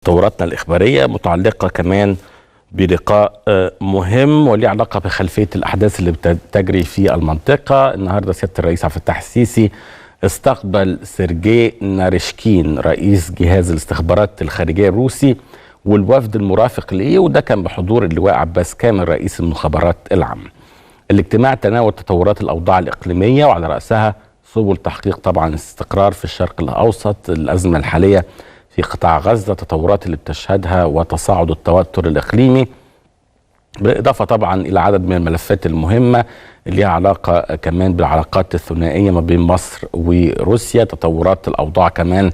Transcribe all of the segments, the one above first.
تطوراتنا الإخبارية متعلقة كمان بلقاء مهم وليه علاقة بخلفية الأحداث اللي بتجري في المنطقة. النهاردة سيادة الرئيس عبد الفتاح السيسي استقبل سيرجي ناريشكين رئيس جهاز الاستخبارات الخارجية الروسي والوفد المرافق ليه، وده كان بحضور اللواء عباس كامل رئيس المخابرات العامة. الاجتماع تناول تطورات الأوضاع الإقليمية وعلى رأسها سبل تحقيق طبعا الاستقرار في الشرق الأوسط، الأزمة الحالية في قطاع غزة، التطورات اللي بتشهدها وتصاعد التوتر الإقليمي، بالإضافة طبعا إلى عدد من الملفات المهمة اللي لها علاقة كمان بالعلاقات الثنائية ما بين مصر وروسيا، تطورات الأوضاع كمان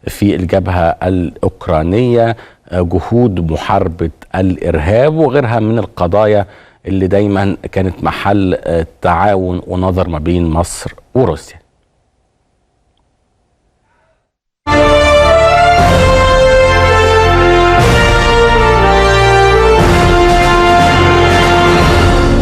في الجبهة الأوكرانية، جهود محاربة الإرهاب وغيرها من القضايا اللي دايما كانت محل تعاون ونظر ما بين مصر وروسيا.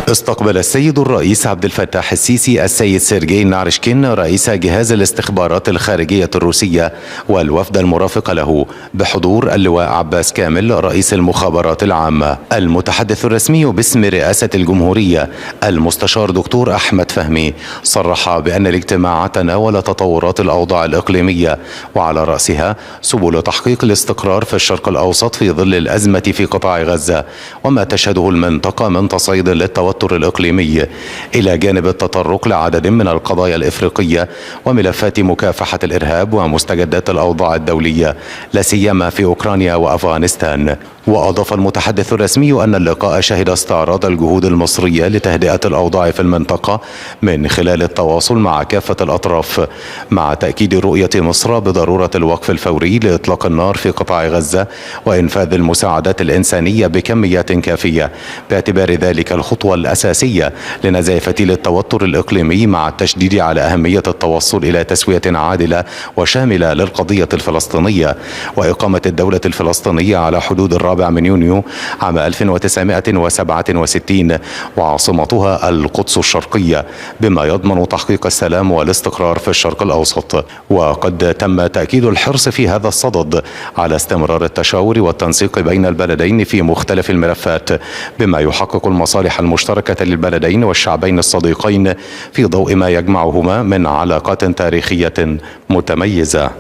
استقبل السيد الرئيس عبد الفتاح السيسي السيد سيرجي ناريشكين رئيس جهاز الاستخبارات الخارجية الروسية والوفد المرافق له بحضور اللواء عباس كامل رئيس المخابرات العامة. المتحدث الرسمي باسم رئاسة الجمهورية المستشار دكتور أحمد فهمي صرح بأن الاجتماع تناول تطورات الأوضاع الإقليمية وعلى رأسها سبل تحقيق الاستقرار في الشرق الأوسط في ظل الأزمة في قطاع غزة وما تشهده المنطقة من تصعيد للتوتر الإقليمي، إلى جانب التطرق لعدد من القضايا الإفريقية وملفات مكافحة الإرهاب ومستجدات الأوضاع الدولية لا سيما في أوكرانيا وأفغانستان. وأضاف المتحدث الرسمي أن اللقاء شهد استعراض الجهود المصرية لتهدئة الأوضاع في المنطقة من خلال التواصل مع كافة الأطراف، مع تأكيد رؤية مصر بضرورة الوقف الفوري لإطلاق النار في قطاع غزة وإنفاذ المساعدات الإنسانية بكميات كافية، باعتبار ذلك الخطوة الأساسية لنزع فتيل التوتر الإقليمي، مع التشديد على أهمية التوصل إلى تسوية عادلة وشاملة للقضية الفلسطينية وإقامة الدولة الفلسطينية على حدود 4 من يونيو عام 1967 وعاصمتها القدس الشرقية، بما يضمن تحقيق السلام والاستقرار في الشرق الأوسط. وقد تم تأكيد الحرص في هذا الصدد على استمرار التشاور والتنسيق بين البلدين في مختلف الملفات بما يحقق المصالح المشتركة للبلدين والشعبين الصديقين في ضوء ما يجمعهما من علاقات تاريخية متميزة.